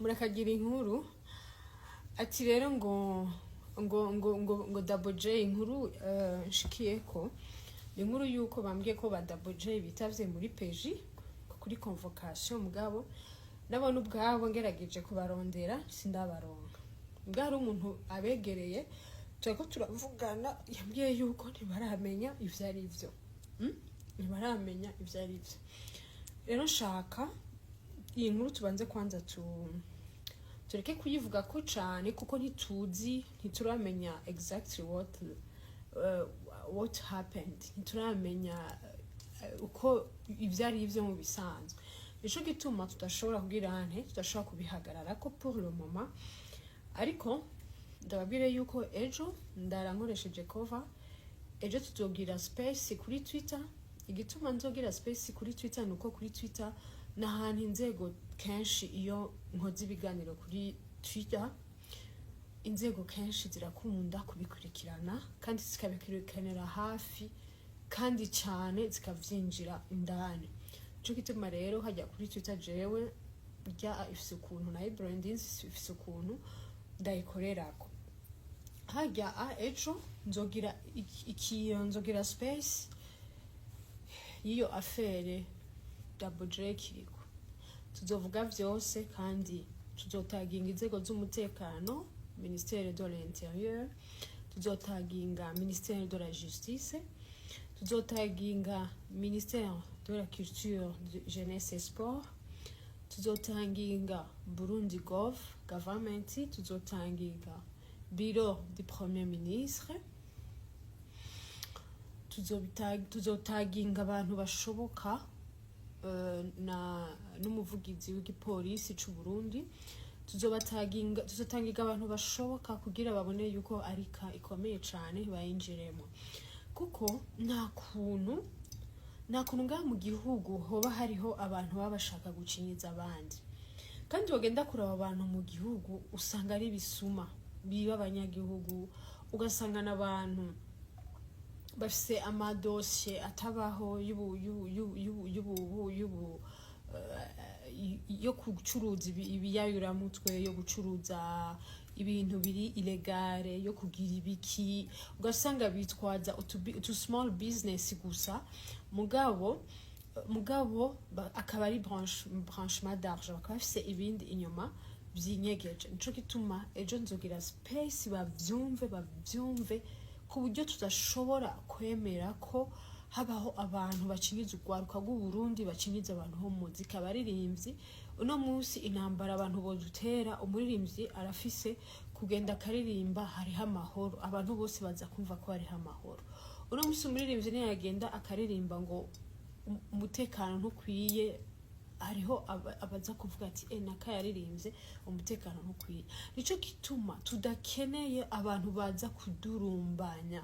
Murakagira inkuru. Ati rero ngo Double J, inkuru nshikiyeko ni inkuru yuko bambwiye ko ba Double J bitavye muri PJ kuri convocation. Mugabo nabona ubwabo ngerageje kubarondera sindabaronka. Mbwa hari umuntu abegereye turiko turavugana, yambwiye yuko ntibaramenya ivyo ari vyo. Ntibaramenya ivyo ari vyo. Rero nshaka iyi nkuru tubanze kwanza tureke kuyivuga ko cane, kuko ntituzi, ntituramenya exactly what happened, ntituramenya uko ivyo ari vyo mu bisanzwe. Nico gituma tudashobora kugira nte, tudashobora kubihagarara ko pour le moment. Ariko ndababwire yuko ejo ndara nkoresheje cover. Ejo tuzogira space kuri Twitter. Igituma nzogira space kuri Twitter nuko kuri Twitter n'ahantu inzego kenshi, iyo nkoze ibiganiro kuri Twitter, inzego kenshi zirakunda kubikurikirana kandi zikabikurikiranira hafi kandi cyane, zikavyinjira indani. Nico gituma rero hajya kuri Twitter jewe rya ifise ukuntu nayo branding, ifise ukuntu ndayikorerako hajya. A ejo nzogira nzogira space y'iyo affaire Double J Kiriko. Tuzovuga vyose kandi tuzotaginga inzego z'umutekano, ministère de l'Intérieur, tuzotaginga ministère de la Justice, tuzotaginga ministère de la Culture, de Jeunesse et Sport, tuzotaginga Burundi Gov Government, tuzotaginga bureau du Premier ministre, tuzotaginga abantu bashoboka, na n'umuvugizi w'igipolisi c'u Burundi. Tuzobataginga, tuzotangiga abantu bashoboka kugira babone yuko ari cas ikomeye cane, bayinjiremo, kuko nta kuntu ngaha mu gihugu hoba hariho abantu baba bashaka gucinyiza abandi, kandi wagenda kuraba abantu mu gihugu usanga ari ibisuma biba abanyagihugu, ugasanga n'abantu bafise amadosiye atabaho y'ubu y'ubu y'ubu y'ubu y'ubu y'ubu yo gucuruza ibiyayuramutwe, yo gucuruza ibintu biri illégale, yo kugira ibiki, ugasanga bitwaza utu small business gusa, mugabo akaba ari branchement d'argent, bakaba bafise ibindi inyuma vyinyegeje. Nico gituma ejo nzogira space bavyumve ku buryo tudashobora kwemera ko habaho abantu bacinyiza urwaruka rw'Uburundi, bacinyiza abantu bo mu muzika, abaririmbyi. Uno munsi intambara abantu bodutera, umuririmbyi arafise kugenda akaririmba hariho amahoro, abantu bose baza kumva ko hariho amahoro. Uno munsi umuririmbyi ntiyagenda akaririmba ngo umutekano ntukwiye, hariho abaza kuvuga ati: "E, naka yaririmbye umutekano ntukwiye." Nico gituma tudakeneye abantu baza kudurumbanya,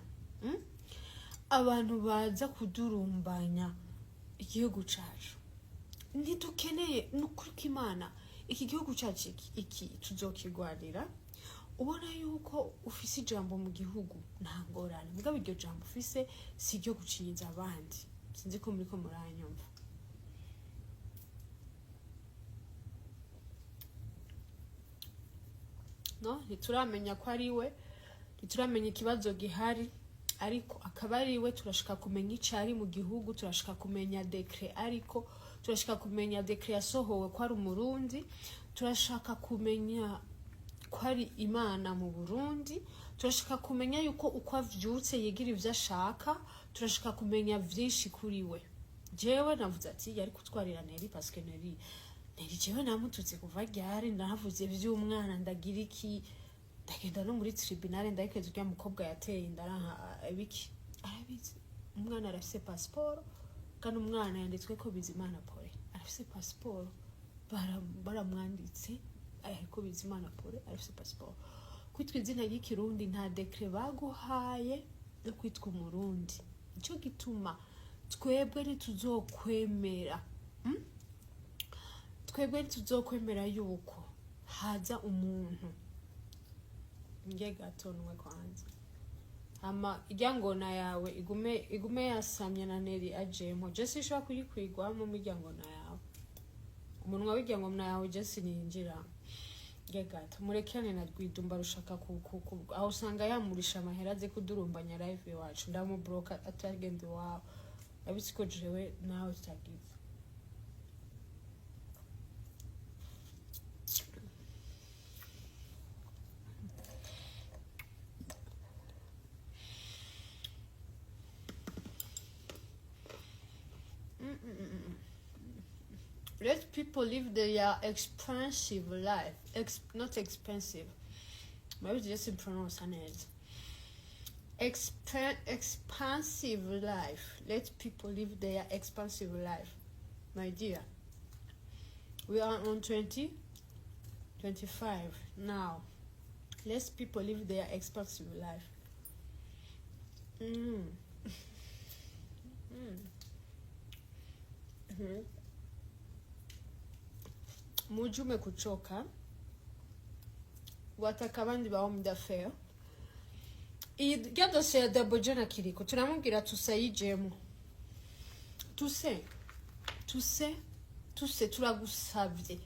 Abantu baza kudurumbanya igihugu cacu ntidukeneye. Ni ukuri ko Imana, iki gihugu cacu iki tuzokigwanira. Ubona yuko ufise ijambo mu gihugu, nta ngorane, mugabo iryo jambo ufise si iryo gucinyiza abandi. Sinzi ko muriko muranyumva. No ntituramenya ko ari we, ntituramenya ikibazo gihari, ariko akaba ari we. Turashaka kumenya icyo ari mu gihugu, turashaka kumenya décret, ariko turashaka kumenya décret yasohowe ko ari Umurundi, turashaka kumenya ko ari Imana mu Burundi, turashaka kumenya yuko uko avyutse yigira ivyo ashaka, turashaka kumenya vyinshi kuri we. Jewe navuze ati yari kutwarira Neri, parce que Neri jewe namututse kuva ryari? Navuze vy'umwana, ndagira iki, ndagenda no muri tribunal, ndayikeza urya mukobwa yateye inda, aranka ibiki, arabizi. Umwana arafise passeport, kandi umwana yanditswe ko Bizimana Pole, arafise passeport, baramwanditse ariko Bizimana Pole arafise passeport. Kwitwa izina ry'Ikirundi, nta décret baguhaye yo kwitwa Umurundi. Nico gituma twebwe ntituzokwemera, Twebwe ntituzokwemera yuko haza umuntu nge gatonwe kwanza, hama irya ngona yawe igume yasamye na Neri ajemo. Je sinshobora kuyikwigwamo mu irya ngona yawe, umunwa w'irya ngona yawe je sininjira. Gato murekane na Rwidumba rushaka aho usanga yamurisha amahera aze kudurumbanya live iwacu. Ndamubloka atagenda iwabo, abitsi ko jewe nawe tutagize. Let people live their expensive life. Not expensive. Maybe just pronounce neza. Expansive life. Let people live their expansive life. My dear. We are on 20, 25 now. Let people live their expansive life. Mujume kuchoka wataka abandi ba homme d'affaires. Irya dosiye ya Double J na Kiriko, turamubwira tusayijemo, tuse tuse tuse, turagusavye.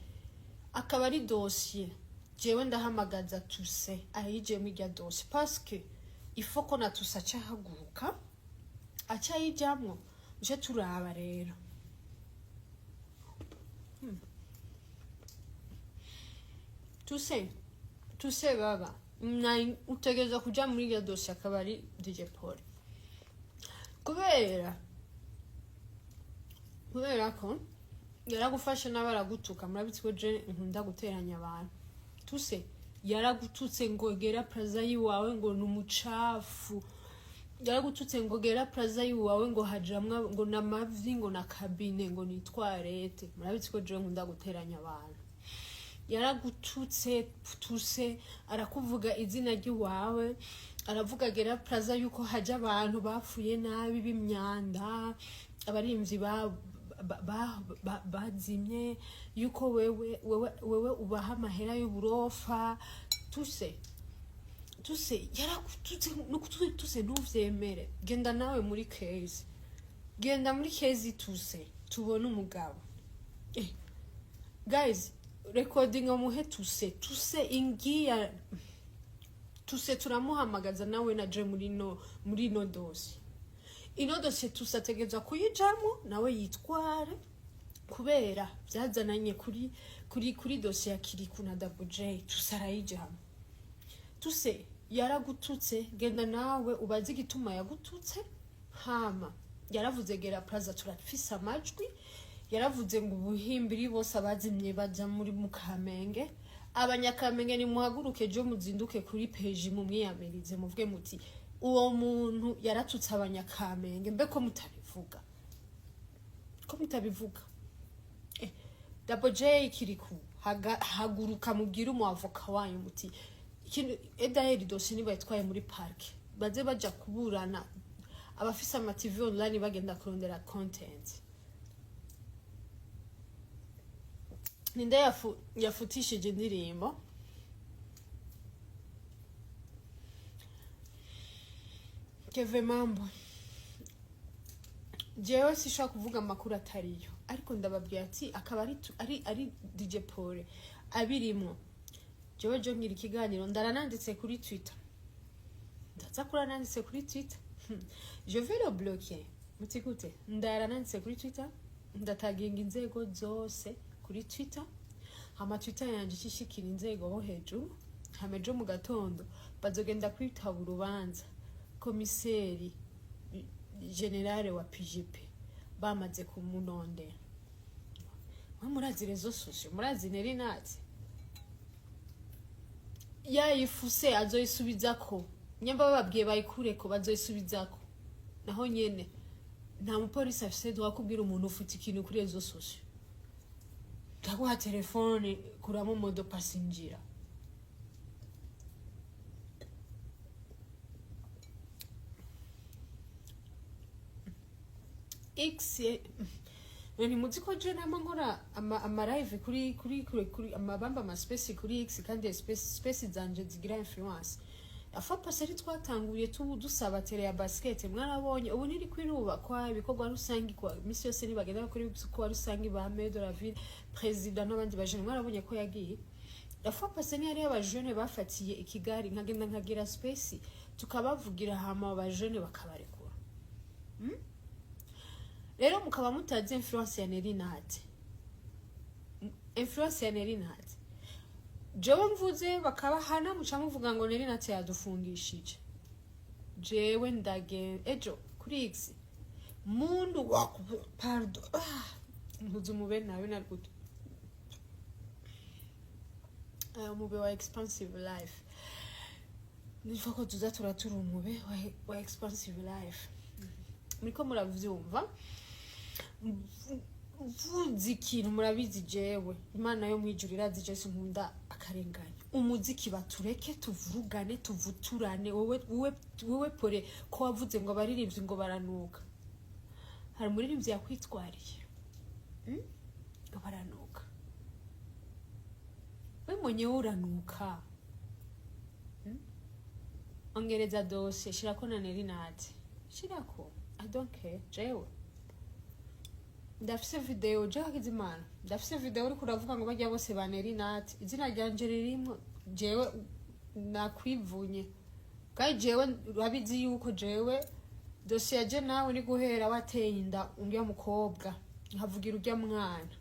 Akaba ari dosiye jewe ndahamagaza tuse ayijemo irya dosiye, parce que il faut ko na tuse aca ahaguruka aca ayijamwo. Uje turaba rero. Tuse tuse baba na utegereza kuja muri iryo dosiye, akaba ari DJ Paul, kubera ko yaragufashe n'abaragutuka. Murabizi ko je nkunda guteranya abantu. Tuse yaragututse ngo gera plaza yiwawe ngo ni umucafu, yaragututse ngo gera plaza yiwawe ngo hajamwa ngo namavi ngo na kabine ngo ni toilette. Murabizi ko je nkunda guteranya abantu. Yaragututse tuse, arakuvuga izina ry'iwawe, aravuga gera plaza yuko haja abantu bapfuye nabi b'imyanda, abarimvyi bazimye, yuko wewe ubaha amahera y'uburofa. Tuse tuse yaragututse tuse, ntuvyemere. Genda nawe muri case, genda muri case tuse tubone umugabo. Guys, recording muhe tuse tuse ingiya tuse, turamuhamagaza nawe naje muri no dosiye. Ino dosiye tuse ategerezwa kuyijamo nawe yitware, kubera byazananye kuri dosiye ya Kiriku na Double J. Tuse arayijamo. Tuse yaragututse, genda nawe ubaze igituma yagututse. Hama yaravuze gera plaza, turafise amajwi. Yaravuze ngo ubuhimbiri bose abazimye baja muri Mukamenge. Abanyakamenge, nimuhaguruke ejo muzinduke kuri peji mumwiyamirize, muvuge muti uwo muntu yaratutse abanyakamenge. Mbe ko mutabivuga, ko mutabivuga? Double J, Kiriku, haguruka mubwire umwavoka wanyu muti ikintu edaheri dosiye niba yitwaye muri parike, baze baja kuburana. Abafise ama TV online bagenda kurondera content. Ninde yafutishije indirimbo? Keve mambo, jewe sishobora kuvuga amakuru atariyo, ariko ndababwira ati akaba ari DJ Paul abirimwo. Jewe jo ngira ikiganiro, ndarananditse kuri Twitter, ndaza kurananditse kuri Twitter, je vais le bloquer. Muti gute? Ndarananditse kuri Twitter, ndataginga inzego zose kuri Twitter, hama Twitter yanje ishishikira inzego bo hejuru. Hama ejo mu gatondo bazogenda kwitaba urubanza, komiseri général wa PGP bamaze kumunondera. Mwe murazi réseaux sociaux, murazi neri nazi yayifuse azoyisubizako. Nyamba bababwiye bayikureko, bazoyisubizako. Naho nyene nta mupolisi afise droit kubwira umuntu ufite ikintu kuri réseaux sociaux: ndaguha telefone, kuramo mot de passe, injira. X ntimuzi ko je nama nkora ama live kuri amabamba, ama space kuri X, kandi space zanje zigira influence. Afa paseri twatanguye tu dusaba terrain ya basket, mwarabonye ubu ntiri kwirubakwa ibikorwa rusangi kwa misi yose nibagenda bakora ibikorwa rusangi ba maire de la ville, président n'abandi bajene, mwarabonye ko yagiye. La fois passée ni hariho abajene bafatiye i Kigali, nkagenda nkagira space tukabavugira, hama abajene bakabarekura. Rero mukaba mutazi influence ya Nelly Nat, influence ya Nelly Nat. Jewe mvuze bakabahana, muca muvuga ngo Nelly Nat yadufungishije. Jewe ndage ejo kuri X mundu wa, pardon, ah, ntuzi umube nawe narigutu umube wa expensive life. Nifa ko tuza turatura umube wa expensive life. Muriko muravyumva, mvuze ikintu murabizi. Jewe Imana yo mwijuru irazi, je sinkunda akarengane. Umuziki batureke tuvurugane, tuvuturane. Wowe, wowe, wowe pore ko wavuze ngo abaririmbyi ngo baranuka, hari umuririmbyi yakwitwariye, Ngo baranuka, we mwenyewe uranuka. Ongereza dosiye, shirako na Nelly Nat, shirako, I don't care. Jewe ndafise video, jewe Hakizimana ndafise video uriko uravuga ngo barya bose ba Nelly Nat, izina ryanje ririmwo. Jewe nakwivunye kandi jewe urabizi yuko jewe dosiye yaje nawe ni guhera wateye inda urya mukobwa, nkavugira urya mwana.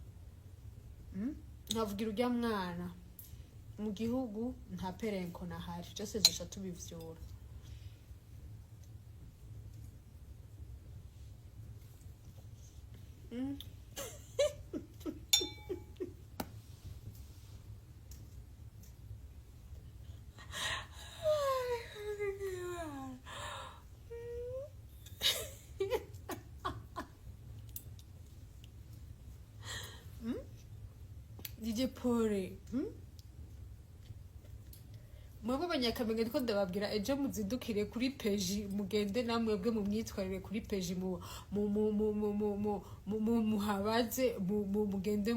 Nkavugira urya mwana mu gihugu, nta perenko nahari, byose zisha tubivyura. DJ Paul, Mwebwe abanyakamenge ndiko ndababwira, ejo muzindukire kuri peji, mugende namwebwe mu myitwarire kuri peji, mu mu mu mu mu mu mu mu mu muhabaze, mugende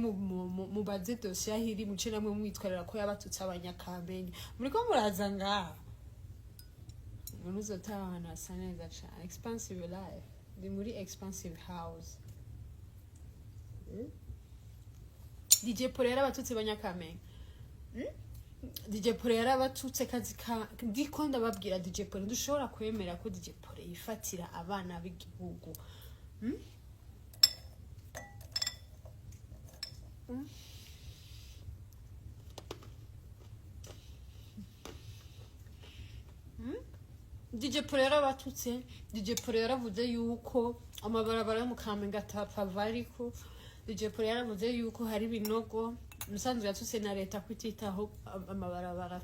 mubaze dosiye aho iri, muce namwe mwitwarira ko yabatutse abanyakamenge. Muriko muraza ngaha umuntu uzotaha ahantu hasa neza cane, expensive life, ndi muri expensive house. DJ Paul yarabatutse abanyakamenge. DJ Paul yarabatutse kazi ka ndiko ndababwira. DJ Paul, ndushobora kwemera ko DJ Paul yifatira abana b'igihugu. DJ Paul yarabatutse. DJ Paul yaravuze yuko amabarabara yo mu Kamenge atapava, ariko DJ Paul yaravuze yuko hari ibinogo. Musanzwe yatutse na leta kutitaho amabarabara.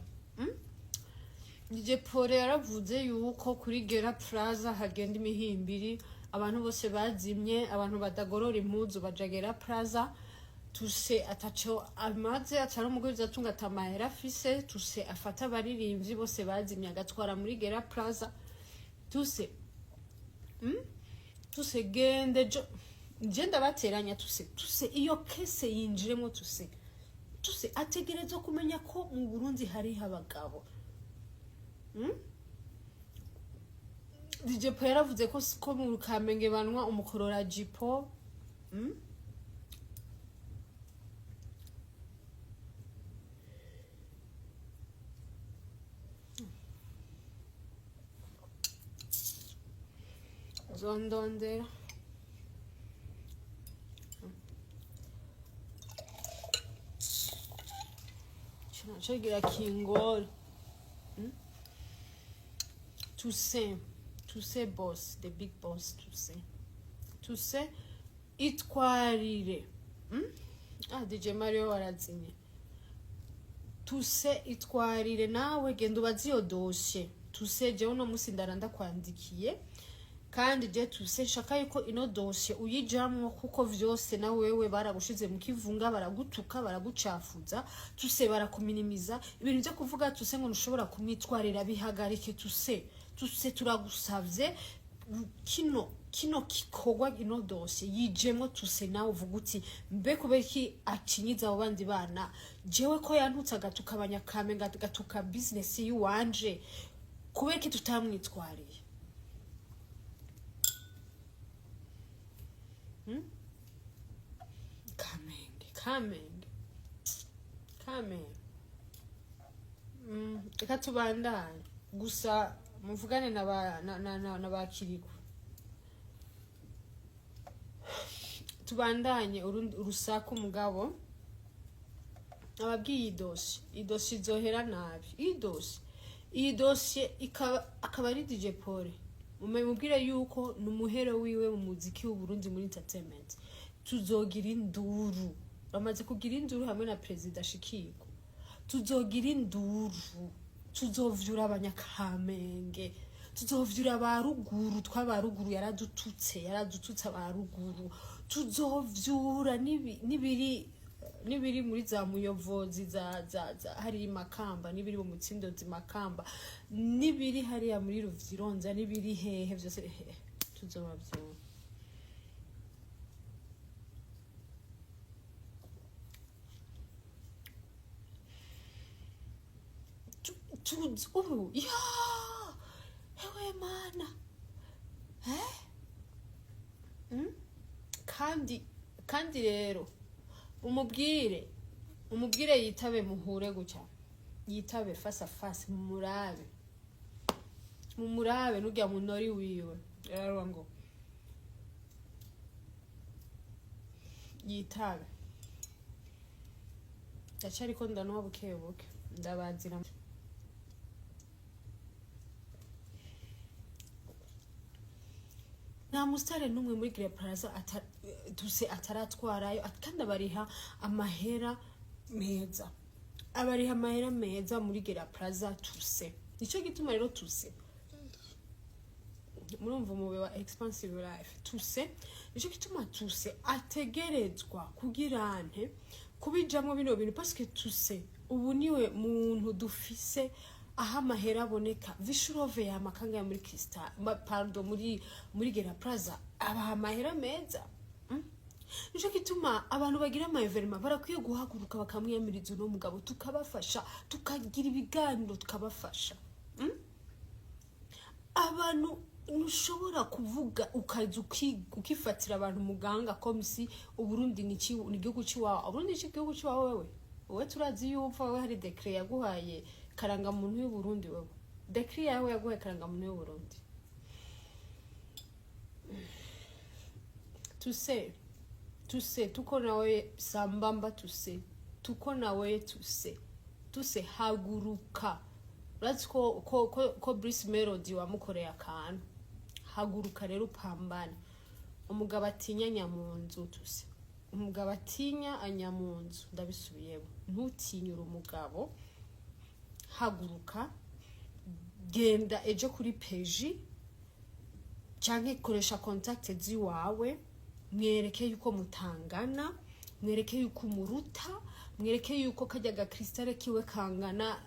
DJ Paul yaravuze yuko kuri Gera Plaza hagenda imihimbiri, abantu bose bazimye, abantu badagorora impuzu baja Gera Plaza. Tuse ataco amaze, atari umuguzi atunga, atamahera afise. Tuse afata abaririmbyi bose bazimye agatwara muri Gera Plaza. Tuse, Tuse gende jo nje ndabateranya. Tuse, tuse iyo kese yinjiremo. Tuse, tuse ategerezwa kumenya ko mu Burundi hariho abagabo. DJ Paul yaravuze ko mu Kamenge banwa umukorora jipo. Zondondera ico naco gira kingore. Toussaint, Toussaint boss, the big boss Toussaint, Toussaint itwarire. Ah, DJ Mario warazimye. Tuse itwarire nawe, genda ubaze iyo dosiye. Tuse, jewe uno musi ndara ndakwandikiye, kandi je tuse nshaka yuko ino dosiye uyijamwo, kuko vyose na wewe baragushize mu kivunga, baragutuka, baragucafuza. Tuse, barakuminimiza. Ibintu vyo kuvuga tuse ngo ntushobora kumwitwarira, bihagarike. Tuse, tuse turagusavye, kino kikorwa, ino dosiye yijemwo. Tuse, nawe uvuga uti mbe kubera iki acinyiza abo bandi bana? Jewe ko yantutse, agatuka abanyakamenge, agatuka business yiwanje, kubera iki tutamwitwariye? Kamenge, Kamenge, Kamenge. Reka tubandanye gusa muvugane na ba na, na, na, na ba Kiriku. Tubandanye urusaku. Mugabo ababwiye iyi dosiye, iyi dosiye izohera nabi. Iyi dosiye ikaba akaba ari DJ Paul, mubwire yuko ni umuhero wiwe mu muziki w'Uburundi, muri entertainment. Tuzogira induru, bamaze kugira induru hamwe na perezida Shikirwa. Tuzogira induru, tuzovyura Abanyakamenge, tuzovyura ba ruguru. Twaba ruguru yaradututse, yaradututse aba ruguru. Tuzovyura n'ibiri muri za Muyovozi, za hariya Makamba, n'ibiri mu Mutsindozi Makamba, n'ibiri hariya muri Ruvyironza, n'ibiri hehe vyose hehe, tuzobavyura. Ubu ya hewe mana, eh? Kandi rero umubwire yitabe, muhure gutya, yitabe face à face, mumurabe, mumurabe nurya munori wiwe. Rero ngo yitabe, ndacariko ndanuwa buke buke, ndabazira. Nta musitari n'umwe muri Gire Plaza tuse ataratwarayo, kandi abariha amahera meza, abariha amahera meza muri Gera Plaza tuse. Nicyo gituma rero tuse murumva umube wa expensive life tuse. Nicyo gituma tuse ategerezwa kugira nte kubijamwo bino bintu, parce que tuse ubu niwe muntu dufise aho amahera aboneka. Vishurove yamakanga ya muri Krista, pardon, muri Gera Plaza abaha amahera meza. Nico gituma abantu bagira ama événements barakwiye guhaguruka bakamwiyamiriza uno mugabo, tukabafasha, tukagira ibiganiro, tukabafasha. Abantu ntushobora kuvuga ukaza ukifatira abantu muganga comme si Uburundi ni igihugu c'iwawe. Uburundi ni igihugu c'iwawe? Wewe turazi yuko wewe hari décret yaguhaye karangamuntu y'Uburundi. Wewe décret yawe yaguhaye karangamuntu y'Uburundi. Tuse tuko nawe sambamba, tuse tuko nawe, tuse haguruka. Urazi ko Bruce Melody wamukoreye akantu. Haguruka rero upambane. Umugabo atinya nyamunzu, tuse umugabo atinya anyamunzu. Ndabisubiyemo, ntutinyure umugabo. Haguruka, genda ejo kuri peji canke koresha contact ziwawe, mwereke yuko mutangana, mwereke yuko umuruta, mwereke yuko kajya gakristale kiwe kangana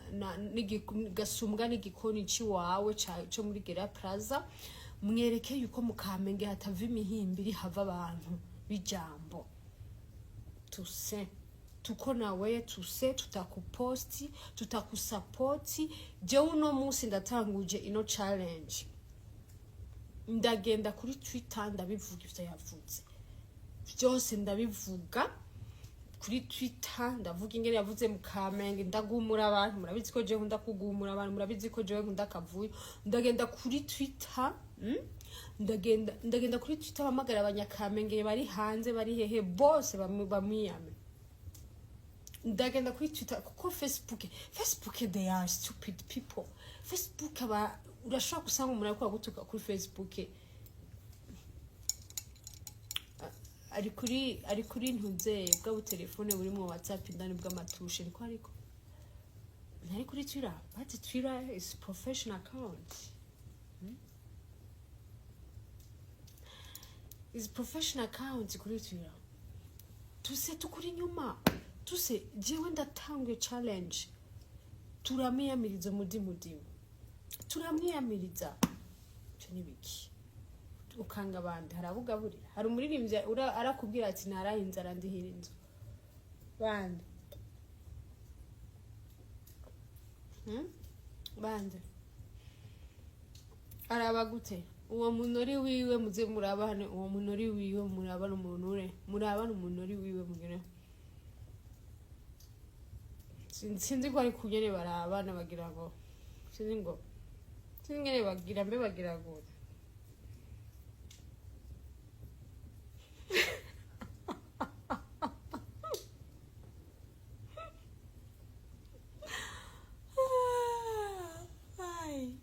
gasumbwa n'igikoni ciwawe co muri Gera Plaza. Mwereke yuko mu Kamenge hatava imihimbiri, hava abantu b'ijambo. Tuse tuko nawe, tuse tutakuposti, tutakusapoti. Jewe uno munsi ndatanguje ino challenge, ndagenda kuri Twitter ndabivuga, ivyo yavuze byose ndabivuga kuri Twitter. Ndavuga ingene yavuze mu Kamenge, ndagumura abantu. Murabizi ko jewe nkunda kugumura abantu, murabizi ko jewe nkunda akavuyo. Ndagenda kuri Twitter, Ndagenda kuri Twitter, bamagara Abanyakamenge bari hanze, bari hehe bose, bamwiyame. Ndagenda kuri Twitter kuko Facebook, they are stupid people. Facebook aba urashobora gusanga umuntu ariko agutuka kuri Facebook, ari kuri ntuzeye bwa butelefone burimo WhatsApp indani bw'amatushe, niko ariko ntari kuri Twitter. But Twitter is professional account, Is professional account kuri Twitter. Tuse tukuri inyuma, tuse jewe ndatanguye challenge. Turamwiyamiriza umudimudimu, turamwiyamiriza. Icyo ni biki ukanga abandi? Hari abo ugaburira? Hari umuririmbyi arakubwira ati naraye inzara, ndihira inzu bande? Bande araba gute uwo munori wiwe? Muze murabane uwo munori wiwe, murabane umunure, murabane umunori wiwe, mugire. Sinzi ko ari kunyene barabana bagira ngo sinzi ngo sinzi ngene bagira mbe bagira gute. Ai.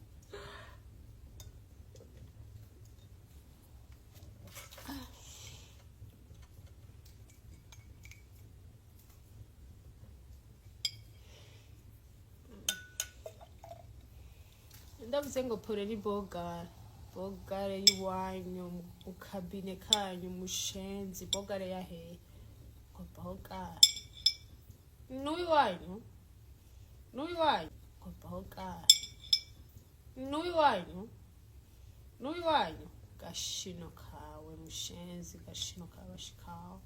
Ndavuze ngo pore ni bogare, bogare y'iwanyu mu kabine kanyu mushenzi, bogare ya hehe? Ngo bogare n'uwiwanyu, n'uwiwanyu, ngo bogare n'uwiwanyu, n'uwiwanyu, gashino kawe mushenzi, gashino kawe bashikawe.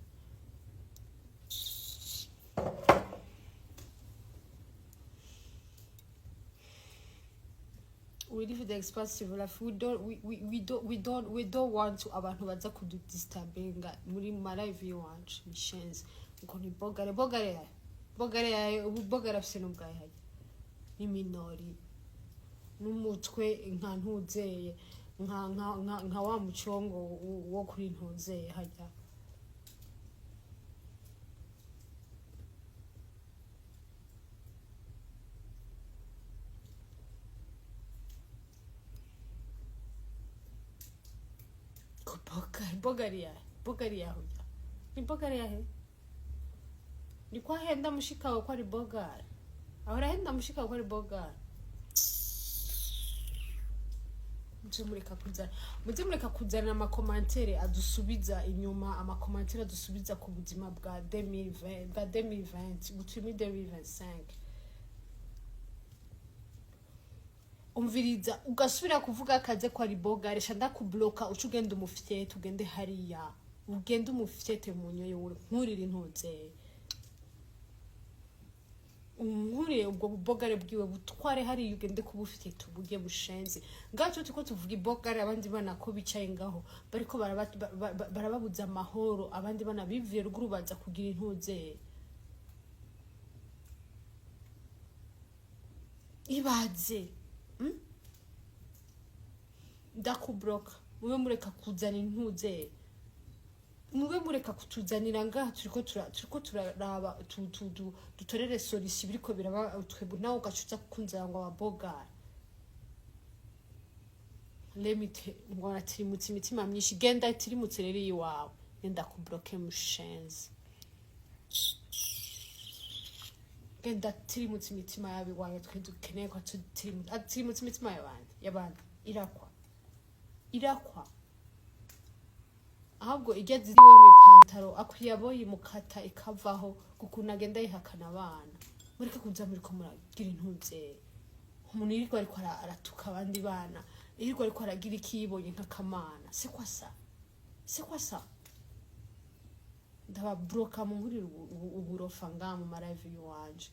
We live the expensive life. We don't we, we, we don't we don't we don't want to abantu baza kududisturbinga muri ma live iwacu mishenzi. Ngo ni bogare, bogare yayo, bogare yayo, ubu bogare afise n'ubwayo hajya n'iminori n'umutwe nka ntuzeye nka wa mucongo wo kuri ntuzeye hajya. Ngo bogare, bogare yayo, bogare yaho ni bogare yahe? Ni kwa henda mushikawe ko ari bogare, ahora henda mushikawe ko ari bogare. Muze mureka kuzana, muze mureka kuzana ama commentaires adusubiza inyuma, ama commentaires adusubiza ku buzima bwa 2020, bwa 2020, ubu turi muri 2025. Umviriza, ugasubira kuvuga akaze ko ari bogare, sha ndakubloka, uca ugenda umufyete, ugende hariya ugende umufyete mu nyoyo nkurire intuzeye unkurire ubwo bubogare bwiwe butware hariya ugende kubufite uburyo bushenze. Ngaho turiko tuvuga ibogare, abandi bana ko bicaye ngaho bariko barababuza amahoro, abandi bana bivuye ruguru baza kugira intuzeye. Ibaze, Ndakubloka. Mube mureka kuzana intuzeye, mube mureka kutuzanira ngaha. Turiko turaraba dutorere solution biriko biraba twebwe, nawe ugaca uza kukunzira ngo ababogara lemite ngo aratirimutse imitima myinshi. Genda itirimutse rero iwawe, genda kubloke mushenzi, genda tirimutse imitima yabo iwawe. Twe dukeneye ko atirimutse imitima y'abandi, y'abandi irakwa, irakwa ahubwo ijya ziriwe mu ipantaro akwiye abo yimukata ikavaho kukuntu agenda yihakana abana. Mureke kuza muriko muragira intuzere umuntu yirirwa ariko aratuka abandi bana, yirirwa ariko aragira ikiyibonye nk'akamana. C'est quoi ça? C'est quoi ça? Ndababloka munkurire uburofa ngaha mu ma live yiwanje.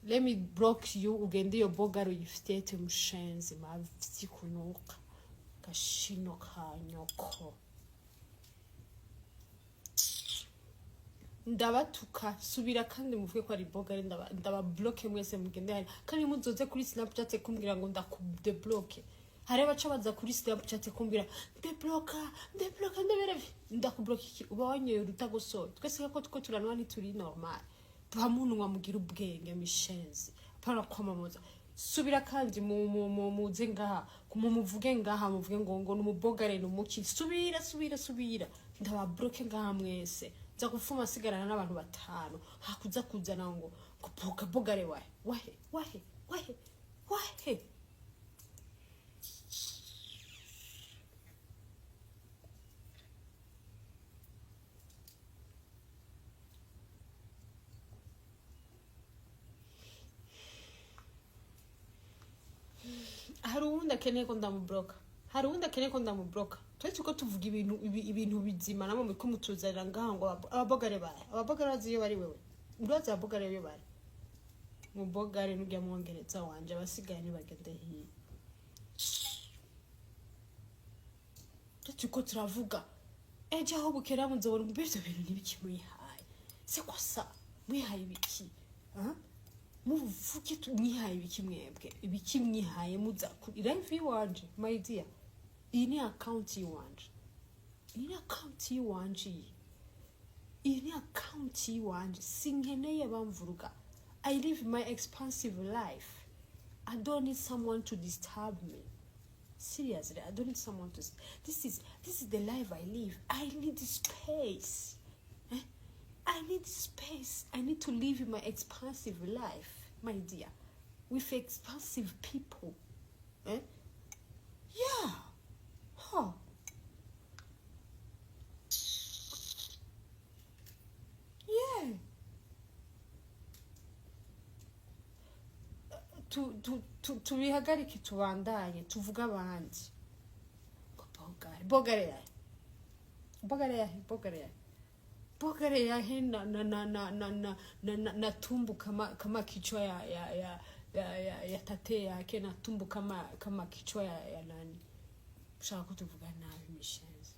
Let me block you, ugende iyo bogaro uyifitete mushenzi mavyi kunuka gashino ka nyoko. Ndabatuka, subira kandi muvuge ko ari bogare, ndababloke mwese, mugende hari kandi muzoze kuri Snapchat kumbwira ngo ndakudebloke. Hari abaca baza kuri Snapchat kumbwira debloka, debloka, ndabere ndakubloka iki? Uba wanyoye urutagosoye. Twese ko two turanwa ntituri normal, bamunwa mugira ubwenge mishenzi, apana kwamamaza. Subira kandi muze ngaha muvuge ngaha, muvuge ngo numubogare numuki. Subira, subira, subira, ndababloke ngaha mwese. Nza gufuma sigarana n'abantu batanu hakuza kuzana ngo boga bogare wahe, wahe, wahe, wahe, wahe. Hari uwundi akeneye ko ndamubloka? Hari uwundi akeneye ko ndamubloka? Twese uko tuvuga ibintu ibintu bizima, namwe muriko mutuzanira ngaha ngo ababogare bahe, ababogare bazi iyo bari. Wewe urazi ababogare iyo bari? Mubogare n'urya mwongereza wanje, abasigaye ntibagende hiya. Turiko turavuga ejo aho bukera muzobona mbe ivyo bintu ntibiki mwihaye. C'est quoi ça? Mwihaye ibiki? Ah? Muvuge mwihaye ibiki mwebwe? Ibiki mwihaye muza kuri live iwanje? My dear, iyi ni account yiwanje, iyi ni account yiwanje, iyi ni account yiwanje. Sinkeneye bamvuruga. I live my expansive life. I don't need someone to disturb me. Seriously, I don't need someone to this is the life I live. I need space, eh? I need space. I need to live my expansive life, my dear, with expansive people, eh? Yeah, huh. Yeah. Tubihagarike, tubandanye tuvuge abandi ngo bogare bogare yahe, bogare yahe, bogare yahe, bogare yahe na tumbu kama kichwa ya tate yake, na tumbu kama kichwa ya nani. Ushaka ko tuvuga nabi mishenzi?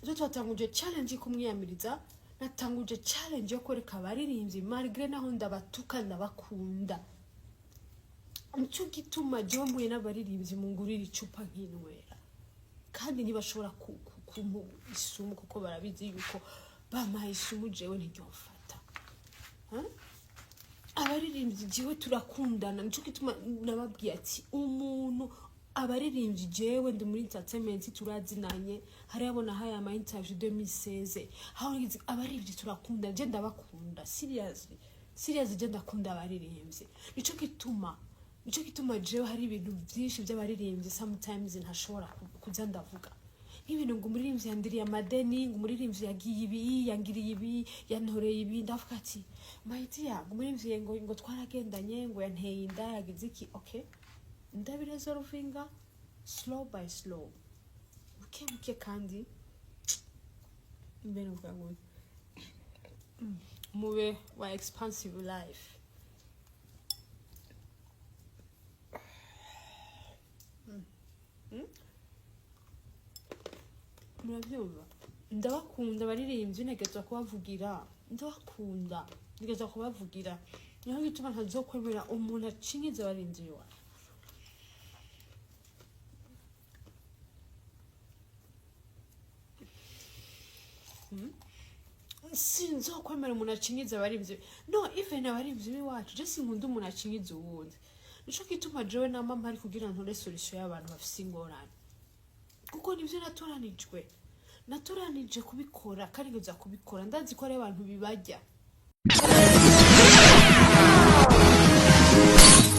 Ibyo twatanguje challenge yo kumwiyamiriza, natanguje challenge yo kwereka abaririmbyi, malgré naho ndabatuka, ndabakunda. Nicyo gituma jewe mpuye n'abaririmbyi mungurira icupa nkinywera, kandi ntibashobora kumpa isumu, kuko barabizi yuko bampaye isumu jewe ntiryomfata. Huh? Abaririmbyi jewe turakundana. Nico gituma nababwiye ati umuntu abaririmbyi, jewe ndi muri entertainment, turazinanye. Hari abo nahaye ama interview 2016. Aho ngize abaririmbyi turakunda, je ndabakunda. Seriously, seriously, je ndakunda abaririmbyi. Nico gituma jewe hari ibintu byinshi by'abaririmbyi sometimes ntashobora kuza ndavuga, nk'ibintu ngo umuririmbyi yandiriye amadeni, ngo umuririmbyi yagiye ibi, yangiriye ibi, yantoreye ibi. Ndavuga ati: "My dear, ngo umuririmbyi ngo twaragendanye, ngo yanteye inda, yagize iki." Okay, ndabiresolvinga slow by slow, buke buke. Kandi mbere uvuga ngo mube wa expansive life. Murabyumva, ndabakunda abaririmbyi, ntegerezwa kubavugira. Ndabakunda, ntegerezwa kubavugira. Niho gituma ntazokwemera umuntu acinyiza abaririmbyi iwawe. Sinzokwemera umuntu acinyiza abaririmbyi, no even abaririmbyi b'iwacu. Je sinkunda umuntu acinyiza uwundi. Nico gituma jewe nama mpari kugira ntore solution y'abantu bafise ingorane, kuko nibyo natoranijwe, natoranije kubikora kandi nza kubikora. Ndazi ko ari abantu bibajya.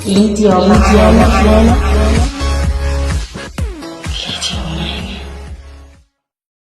Lydia, Lydia, Lydia.